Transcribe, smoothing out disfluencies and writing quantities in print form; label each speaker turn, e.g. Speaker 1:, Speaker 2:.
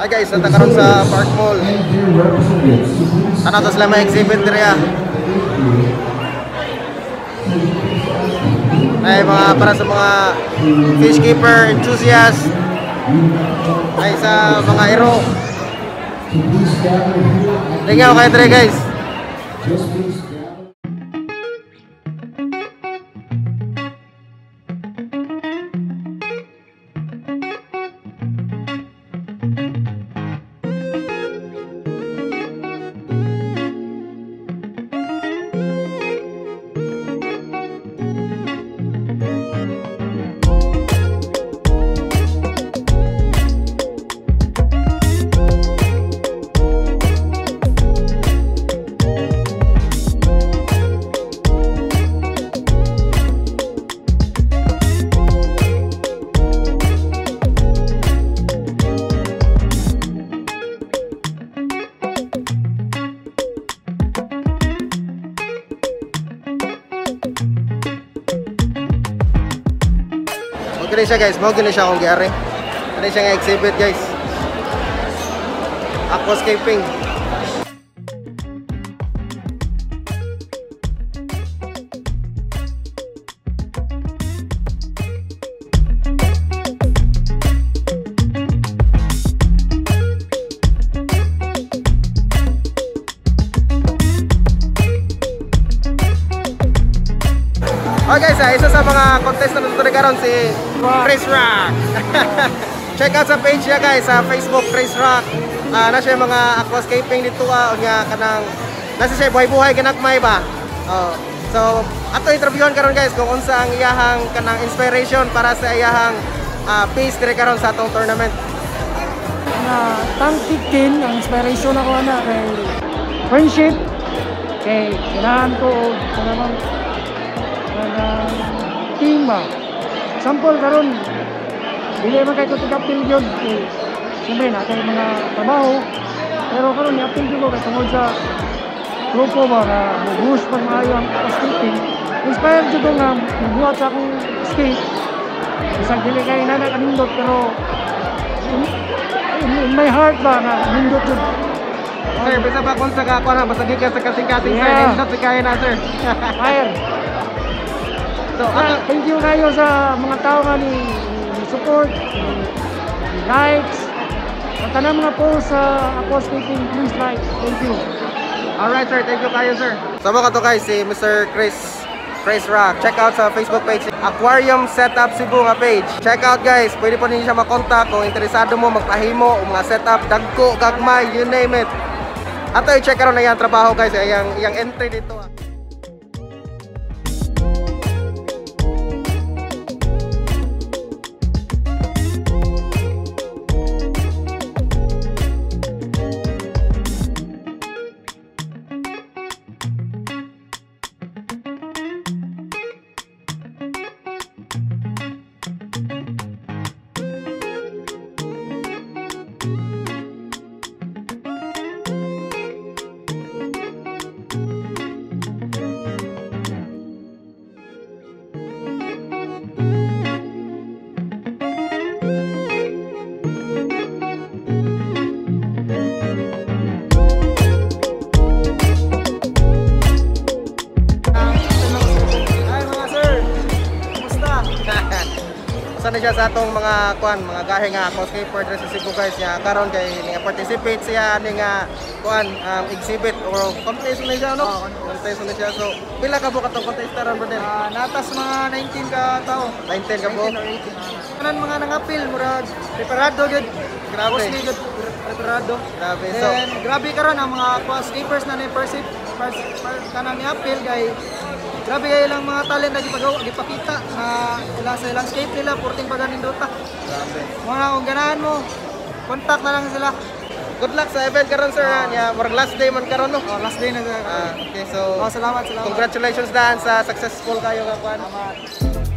Speaker 1: Hi guys, nata karon sa Park Mall. Tanaw ta sila may exhibit diri ah. Ay mga para sa mga fish keeper enthusiast. Ay sa mga iro. Lingaw kayo diri guys. Gani siya guys, mao gani siya akong giari. Gani siya nga exhibit guys. Aquascaping. Okay guys, isa sa mga contestant na karon si Chris Rock. Check out sa page niya guys sa Facebook, Chris Rock. Na siya mga aquascaping dito unya kanang nasa siya buhay-buhay ganagmay ba. So ato interviewon karon guys kung unsa ang iyahang kanang inspiration para sa iyahang piece diri karon sa atong tournament.
Speaker 2: Na tank 15 ang inspiration ako ana kay friendship, kay ganahan ko og kanang team ba. Example karon dili man kay ko tig-apil gyud kay siyempre na kay mga trabaho, pero karon ni-apil gyud ko kay tungod sa grupo ba nga mo-boost pag maayo ang skating. Inspired jud ko nga mobuhat sa akong skate. Bisag dili kay nana kanindot, pero in my heart ba nga nindot jud.
Speaker 1: Sir, bisa ba kung sa kakuha na basta gikan sa kasing-kasing sir, nindot si kaya na sir.
Speaker 2: Fire.
Speaker 1: So,
Speaker 2: thank you kayo sa mga tao nga ni support, ni likes. Sa tanang mga post sa aquascaping, please like. Thank you.
Speaker 1: Alright sir, thank you kayo sir. Sama ka to guys, si Mr. Chris Rock. Check out sa Facebook page, Aquarium Setup Cebu nga page. Check out guys, pwede po ninyo siya makontak kung interesado mo magpahimo o mga setup, dagko, gagmay, you name it. Ato i-check karon na iyang trabaho guys, iyang entry dito. Sana siya sa atong mga kuan, mga gahe nga aquascaper diri sa Cebu guys niya karon kay niya participate siya ani nga kuan exhibit or contest na siya no? Contest na siya. So pila ka buok atong contestant ron brother?
Speaker 3: Natas mga 19 ka tao.
Speaker 1: 19 ka buok.
Speaker 3: 19 or 18. Kanan mga nangapil murag preparado gyud.
Speaker 1: Grabe.
Speaker 3: Mostly gyud preparado.
Speaker 1: Grabe. So
Speaker 3: then, grabe karon ang mga aquascapers na ni perceive kanang niapil kay grabe kayo lang mga talent na gipagawa, gipakita na ila sa ilang skate nila, porting paganindota.
Speaker 1: Grabe.
Speaker 3: Mga kung ganahan mo, contact na lang sila.
Speaker 1: Good luck sa event karon sir. Nya murag last day man karon no.
Speaker 3: Oh, last day na sir.
Speaker 1: Okay, so
Speaker 3: salamat, salamat.
Speaker 1: Congratulations daan sa successful kayo nga kuan.
Speaker 3: Salamat.